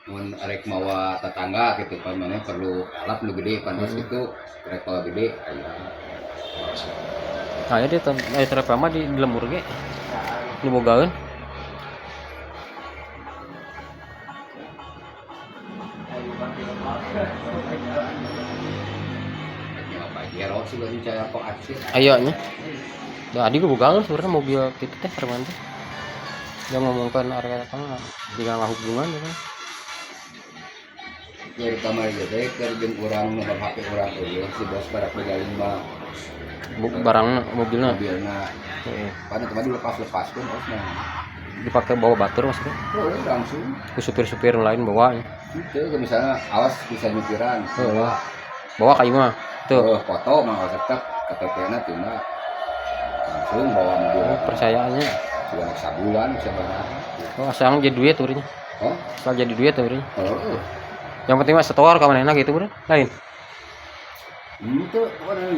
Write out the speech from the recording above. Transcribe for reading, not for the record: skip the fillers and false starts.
Mun arek mawa tetangga gitu pan, maneh perlu alat nu gede pan gitu, travel gede aya. Aya di aya travel mah di lembur ge. Dibogaeun. Rek nyewa Pajero sudah dicair kok aksi. Aya nya. Da adi ge bogaeun sebenarnya mobil kitu teh preman teh. Dia ngomongkeun area kan jika ngahubungan gitu kan. Dari kamar teh keur jeung urang nomor HP urang eueuh, si bos barak begaling mah. Barangna mobilna. Mobilna. Heeh. Pan eta mah dilepas-lepaskeun os mah. Dipakai bawa batur maksudnya. Oh, langsung. Ku supir-supir lain bawa nya. Itu misalnya awas bisa nyupiran. Heeh. Bawa ka imah. Tuh. Oh, foto mah awas tetep KTP-na tina. Langsung bawa mobil. Oh, percayaannya. Sudah naik sabulan sabaraha. Oh, asal jadi duit urangnya. Oh, Asal jadi duit urangnya. oh. Yang penting mah setor ka manehna gitu bro. Lain. Itu pokoknya.